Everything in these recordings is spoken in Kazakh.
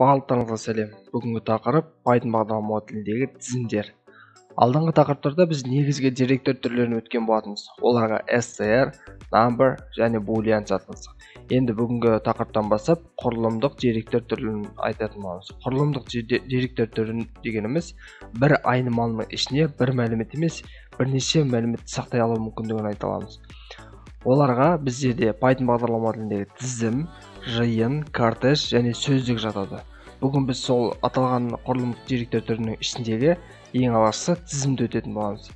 Барлықтарыңызға сәлем. Бүгінгі тақырып Python бағдарламалау тіліндегі тізімдер. Алдыңғы тақырыптарда біз негізгі деректер түрлерін өткен болатынбыз. Оларға str, number және boolean жатқыздық. Енді бүгінгі тақырыптан бастап құрылымдық деректер түрлерін айтатын боламыз. Құрылымдық деректер түрін дегеніміз бір айнымалының ішіне бір мәлімет емес, бірнеше мәліметті сақтай алу мүмкіндігін айта аламыз. Оларға бізде Python бағдарламалау тіліндегі тізім, жиын, кортеж және сөздік жатады. Бүгін біз сол аталған құрылымдық деректер түрінің ішіндегі ең алғашқысы тізімді өтетін боламыз.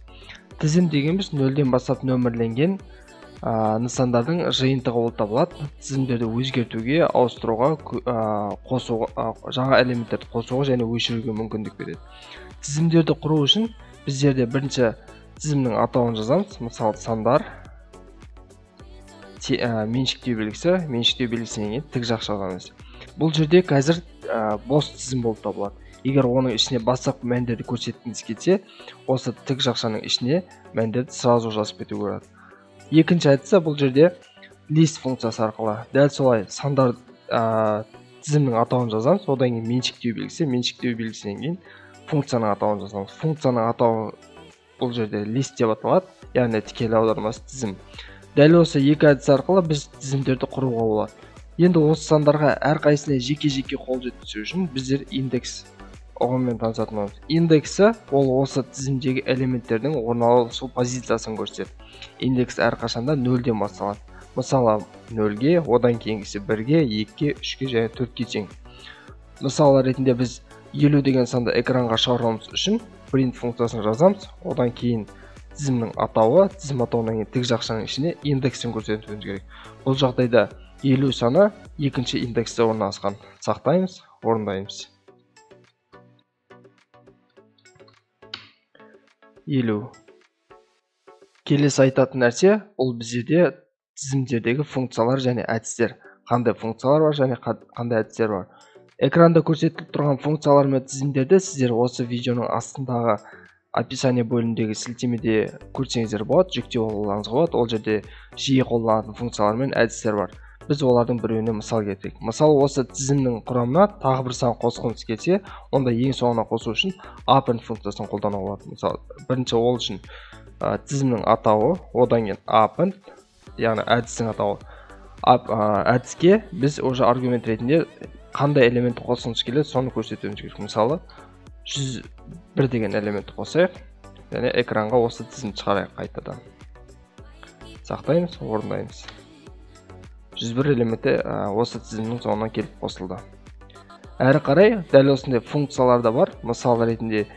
Тізім дегеніміз нөлден бастап нөмірленген нысандардың жиынтығы болып табылады. Тізімдерді өзгертуге, ауыстыруға, қосуға, жаңа элементтерді қосуға және өшіруге мүмкіндік береді. Тізімдерді құру үшін біздерде бірінші тізімнің атауын жазамыз. Мысалы, сандар, меншіктеу белгісі, меншіктеу белгісінен кейін тік жақша жазамыз. Бұл жерде қазір бос тізім болып табылады. Егер оның ішіне бастапқы мәндерді көрсеткіңіз келсе, осы тік жақшаның ішіне мәндерді сразу жазып кетуге болады. Екінші әдісі бұл жерде list функциясы арқылы. Дәл солай сандар тізімнің атауын жазамыз, одан кейін меншіктеу белгісі, меншіктеу белгісінен кейін функцияның атауын жазамыз. Функцияның атауы бұл жерде list деп аталады, яғни тікелей аудармасы тізім. Дәл осы екі әдіс арқылы біз тізімдерді құруға болады. Енді осы сандарға әрқайсысына жеке-жеке қол жеткізу үшін біздер индекс ұғымымен танысатын боламыз. Индексі ол осы тізімдегі элементтердің орналасу позициясын көрсетеді. Индекс әрқашанда нөлден басталады. Мысалы, нөлге, одан кейінгісі бірге, екіге, үшке және төртке тең. Мысал ретінде біз 50 деген санды экранға шығаруымыз үшін print функциясын жазамыз. Одан кейін тізімнің атауы, тізім атауынан кейін тік жақшаның ішіне индексін көрсетуіміз керек. Бұл жағдайда 50 саны екінші индексте орналасқан. Сақтаймыз, орындаймыз. 50. Келесі айтатын нәрсе, ол бізде тізімдердегі функциялар және әдістер. Қандай функциялар бар және қандай әдістер бар. Экранда көрсетіліп тұрған функциялар мен тізімдерді сіздер осы видеоның астындағы описание бөліміндегі сілтемеде көрсеңіздер болады, жүктеп алуларыңызға болады. Ол жерде жиі қолданылатын функциялар мен әдістер бар. Біз олардың біреуіне мысал келтірейік. Мысалы, осы тізімнің құрамына тағы бір сан қосқымыз келсе, онда ең соңына қосу үшін append функциясын қолдануға болады. Мысалы, бірінші ол үшін тізімнің атауы, одан кейін append, яғни әдістің атауы. Әдіске біз уже аргумент ретінде қандай элементті қосқымыз келеді, соны көрсетуіміз керек. Мысалы, 101 деген элементті қосайық және экранға осы тізімді шығарайық қайтадан. Сақтаймыз, орындаймыз. 101 элементі осы тізімнің соңынан келіп қосылды. Әрі қарай дәл осындай функциялар да бар. Мысал ретінде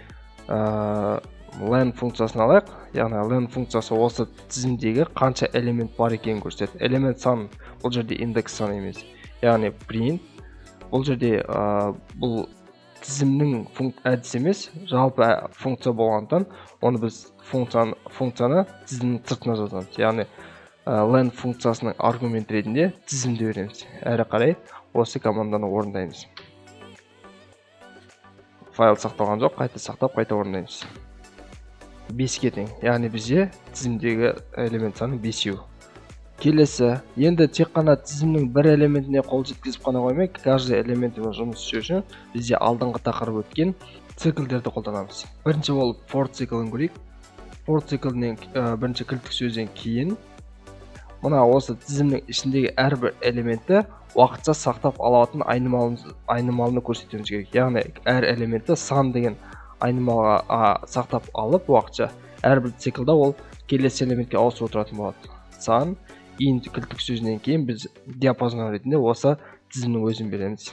len функциясын алайық. Яғни len функциясы осы тізімдегі қанша элемент бар екенін көрсетеді. Элемент сан бұл жерде индекс сан емес. Яғни print бұл жерде бұл тізімнің әдісі емес, жалпы функция болғандықтан оны біз функцияны тізімнің сыртына жазамыз. Яғни len функциясының аргумент ретінде тізімді береміз. Әрі қарай осы команданы орындаймыз. Файл сақталған жоқ, қайта сақтап, қайта орындаймыз. 5-ке тең. Яғни бізде тізімдегі элемент саны 5. Келесі, енді тек қана тізімнің бір элементіне қол жеткізіп қана қоймай, каждый элементімен жұмыс істеу үшін бізде алдыңғы тақырып өткен циклдерді қолданамыз. Бірінші болып for циклін көрейік. For циклінен бірінші кілттік сөзден кейін мына осы тізімнің ішіндегі әрбір элементті уақытша сақтап алатын айнымалыны көрсетуіміз керек. Яғни әр элементті сан деген айнымалыға сақтап алып, уақытша әрбір циклда ол келесі элементке ауысып отыратын болады. Сан int кілттік сөзінен кейін біз диапазон ретінде осы тізімнің өзін береміз.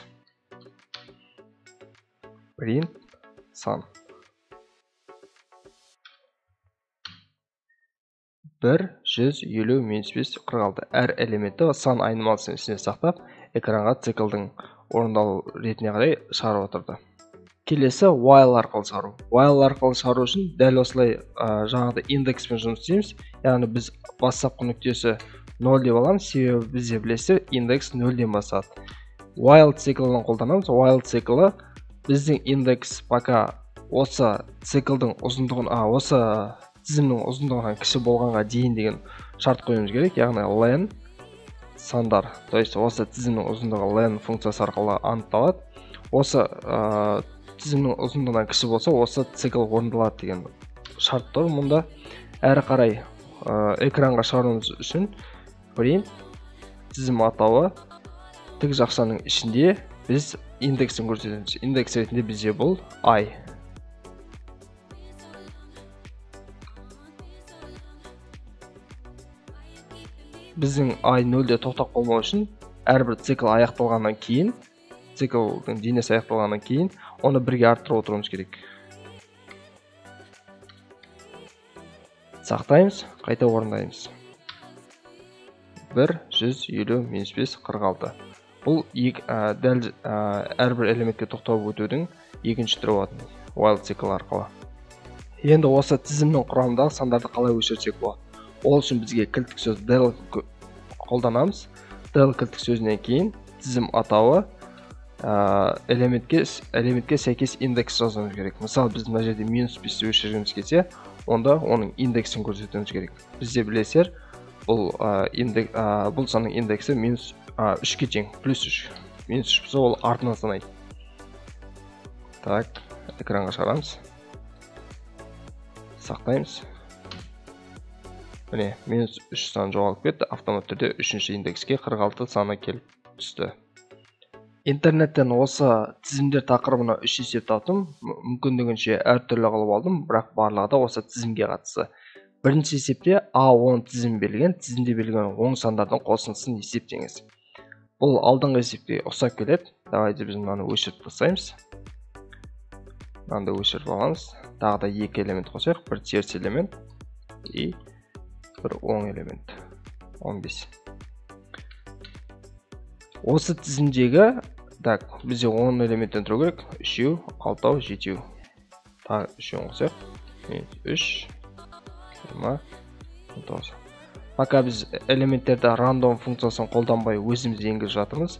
Print сан 1, 100, 50, -5, 46. Әр элементті сан айнымалысының ішіне сақтап, экранға циклдың орындалу ретіне қарай шығарып отырды. Келесі while арқылы шығару. While арқылы шығару үшін дәл осылай жаңағыдай индекспен жұмыс істейміз. Яғни біз бастапқы нүктесі 0 деп аламыз, себебі бізде білесіздер индекс 0-ден басталады. While циклін қолданамыз. While циклі біздің индекс пока осы циклдың ұзындығын, осы тізімнің ұзындығынан кіші болғанға дейін деген шарт қоюымыз керек. Яғни len сандар, то есть осы тізімнің ұзындығы len функциясы арқылы анықталады. Осы тізімнің ұзындығынан кіші болса, осы цикл орындалады деген шарт тұр мұнда. Әрі қарай экранға шығаруымыз үшін print тізім атауы тік жақшаның ішінде біз индексін көрсетеміз. Индекс ретінде бізде бұл i. Біздің i 0-де тоқтап қалмау үшін әрбір цикл аяқталғаннан кейін, циклдың денесі аяқталғаннан кейін оны бірге арттырып отыруымыз керек. Сақтаймыз, қайта орындаймыз. 1, 150, минус 5, 46. Бұл дәл әрбір элементке тоқталып өтудің екінші түрі болатын while цикл арқылы. Енді осы тізімнің құрамындағы сандарды қалай өшірсек болады? Ол үшін бізге кілттік сөз del қолданамыз. Del кілттік сөзінен кейін тізім атауы элементке сәйкес индекс жазуымыз керек. Мысалы, біз мына жерде минус 5-ті өшіргіміз келсе, онда оның индексін көрсетуіміз керек. Бізде білесіздер, бұл санның индексі минус 3-ке тең, плюс 3. Минус 3 болса, ол артынан санайды. Так, экранға шығарамыз. Сақтаймыз. Міне, минус 3 саны жоғалып кетті. Автомат түрде 3-ші индекске 46 саны келіп түсті. Интернеттен осы тізімдер тақырыбына 3 есеп таптым. Мүмкіндігінше әртүрлі қылып алдым, бірақ барлығы да осы тізімге қатысты. Бірінші есепте А10 тізім берілген, тізімде берілген оң сандардың қосындысын есептеңіз. Бұл алдыңғы есепке ұқсап келеді. Давайте біз мынаны өшіріп тастаймыз. Мынаны да өшіріп аламыз. Тағы да екі элемент қосайық. Бір теріс элемент и бір оң элемент. 15. Осы тізімдегі, так, бізде 10 элементтен тұру керек. 3, 6, 7. Тағы 3-ін қосайық. 3, 20, 19. Пока біз элементтерді рандом функциясын қолданбай өзіміз енгізіп жатырмыз.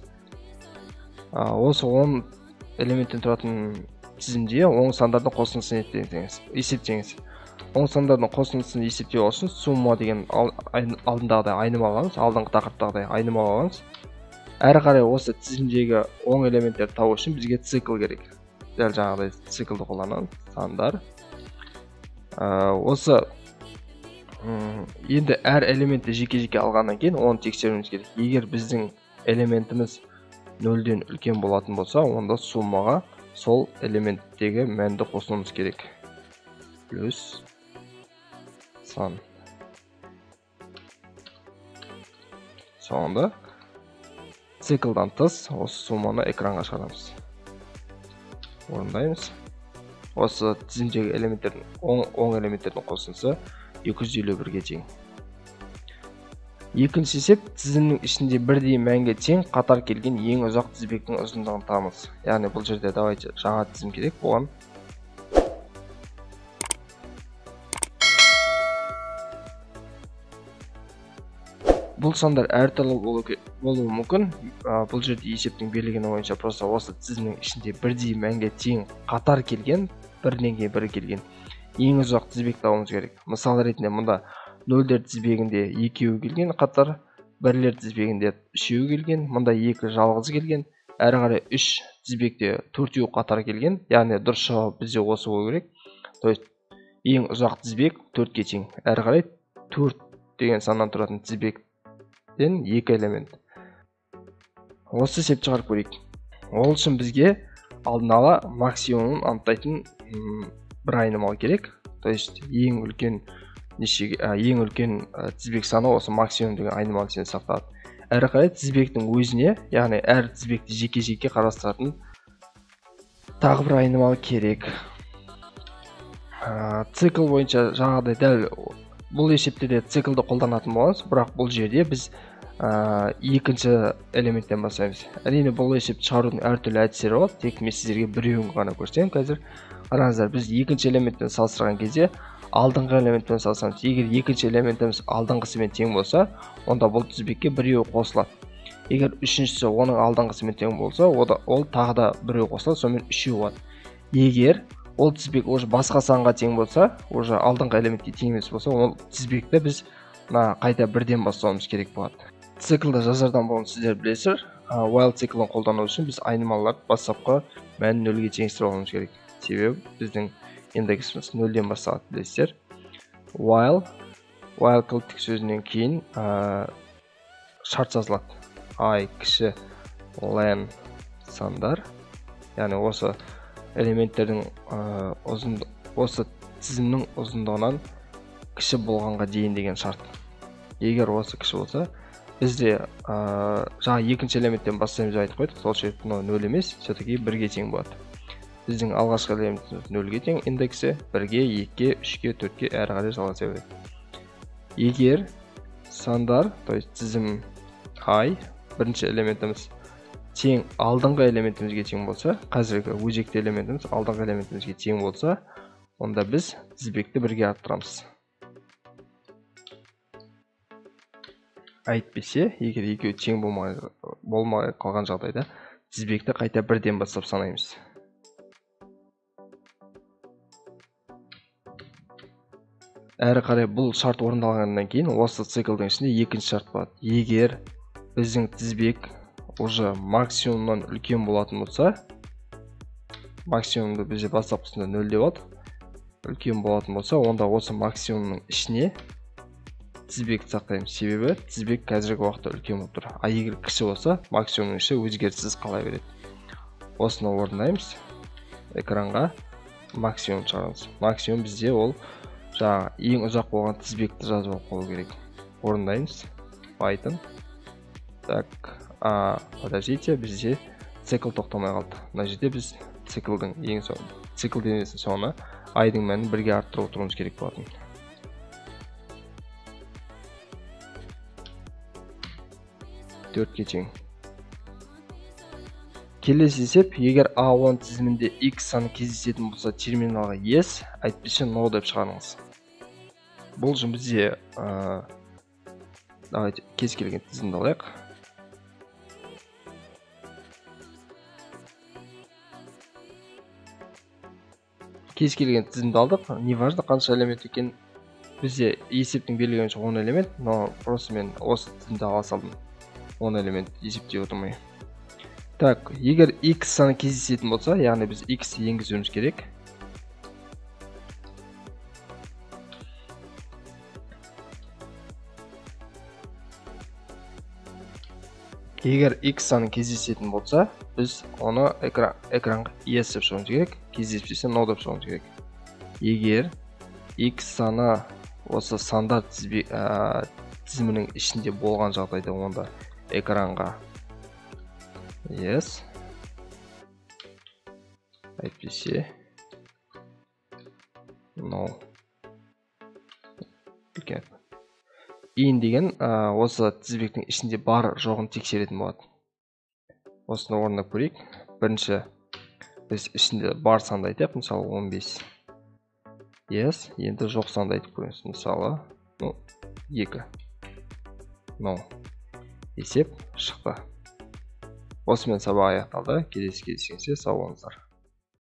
Осы 10 элементтен тұратын тізімде оң сандардың қосындысын есептеңіз. Оң сандардың қосындысын есептеу үшін сумма деген алдындағыдай айнымалы аламыз, алдыңғы тақырыптағыдай айнымалы аламыз. Әрі қарай осы тізімдегі оң элементтерді табу үшін бізге цикл керек. Дәл жаңағыдай циклді қолданамыз. Сандар. Осы енді әр элементті жеке-жеке алғаннан кейін оны тексеруіміз керек. Егер біздің элементіміз 0-ден үлкен болатын болса, онда суммаға сол элементтегі мәнді қосуымыз керек. Плюс сан. Соңында циклдан тыс осы сумманы экранға шығарамыз. Орындаймыз. Осы тізімдегі элементтердің оң элементтердің қосындысы 251-ге тең. Екінші есеп тізімнің ішінде бірдей мәнге тең қатар келген ең ұзақ тізбектің ұзындығын табыңыз. Яғни бұл жерде давайте жаңа тізім керек болған. Бұл сандар әртүрлі болуы мүмкін. Бұл жерде есептің берілгені бойынша просто осы тізімнің ішінде бірдей мәнге тең қатар келген, бірінен кейін бірі келген ең ұзақ тізбек табуымыз керек. Мысал ретінде мұнда нөлдер тізбегінде екеуі келген қатар, бірлер тізбегінде үшеуі келген, мұнда екі жалғыз келген, әрі қарай үш тізбекте төртеуі қатар келген. Яғни дұрыс жауап бізде осы болу керек. То есть ең ұзақ тізбек 4-ке тең. Әрі қарай 4 деген саннан тұратын тізбектен екі элемент. Осы есепті шығарып көрейік. Ол үшін бізге алдын ала максимумын анықтайтын бір айнымалы керек. То есть ең үлкен тізбек саны осы максимум деген айнымалы сені сақталады. Әрі қарай тізбектің өзіне, яғни әр тізбекті жеке-жеке қарастыратын тағы бір айнымалы керек. Цикл бойынша жаңағыдай дәл бұл есепте де циклді қолданатын боламыз, бірақ бұл жерде біз екінші элементтен бастаймыз. Әрине бұл есепті шығарудың әртүрлі әдістері болады, тек мен сіздерге біреуін ғана көрсетемін қазір. Қараңыздар, біз екінші элементпен салыстырған кезде алдыңғы элементпен салыстырамыз. Егер екінші элементіміз алдыңғысымен тең болса, онда бұл тізбекке біреуі қосылады. Егер үшіншісі оның алдыңғысымен тең болса, ол тағы да біреуі қосылады, сонымен үшеу болады. Егер ол тізбек уже басқа санға тең болса, уже алдыңғы элементке тең емес болса, ол тізбекті біз мына қайта бірден бастауымыз керек болады. Циклді жазардан бұрын сіздер білесіздер, while циклін қолдану үшін біз айнымалыларды бастапқы мәнін нөлге теңестіріп алуымыз керек. Себебі біздің индексіміз нөлден басталады, білесіздер. While кілттік сөзінен кейін шарт жазылады. I кіші len сандар, яғни осы элементтердің осы тізімнің ұзындығынан кіші болғанға дейін деген шарт. Егер осы кіші болса, бізде жаңа екінші элементтен бастаймыз деп айтып қойдық, сол себепті мынау 0 емес, все-таки 1-ге тең болады. Біздің алғашқы элементіміз 0-ге тең, индексі 1-ге, 2-ге, 3-ге, 4-ге әрі қарай жалғаса береді. Егер сандар, то есть тізім i, бірінші элементіміз тең алдыңғы элементімізге тең болса, қазіргі өзекті элементіміз алдыңғы элементімізге тең болса, онда біз тізбекті 1-ге арттырамыз. Әйтпесе, егер екеуі тең болмай қалған жағдайда тізбекті қайта 1-ден бастап санаймыз. Әрі қарай бұл шарт орындалғаннан кейін осы циклдың ішінде екінші шарт болады. Егер біздің тізбек уже максимумнан үлкен болатын болса, максимумды бізде бастапқысында 0 деп алдық, үлкен болатын болса, онда осы максимумның ішіне тізбекті сақтаймыз. Себебі тізбек қазіргі уақытта үлкен болып тұр. А егер кіші болса, максимумның іші өзгеріссіз қала береді. Осыны орындаймыз. Экранға максимум шығарамыз. Максимум бізде ол жаңа ең ұзақ болған тізбекті жазып алып қалу керек. Орындаймыз. Python. Так, подождите, бізде цикл тоқтамай қалды. Мына жерде біз циклдың ең соңы, цикл денесінің соңына i-дің мәнін 1-ге арттырып отыруымыз керек болатын. 4-ке тең. Келесі есеп, егер A10 тізімінде X саны кездесетін болса, терминалға yes, әйтпесе no деп шығарыңыз. Бұл үшін бізде давайте кез келген тізімді алайық. Кез келген тізімді алдық, неважно қанша элемент екен. Бізде есептің белгіленуінше 10 элемент, но просто мен осы тізімді ала салдым. 10 элемент есептей отырмай. Так, егер x саны кездесетін болса, яғни біз x енгізуіміз керек. Егер x саны кездесетін болса, біз оны экранға yes деп шығуымыз керек, кездеспесе no деп шығуымыз керек. Егер x саны осы сандар тізімінің ішінде болған жағдайда, онда экранға yes, әйтпесе no. Үлкен. In деген осы тізбектің ішінде бар жоғын тексеретін болады. Осыны орындап көрейік. Бірінші біз ішінде бар санды айтайық, мысалы 15. Yes, енді жоқ санды айтып көреміз, мысалы 2. No. Есеп шықты. Осымен сабақ аяқталды. Келесі кездескенше сау болыңыздар.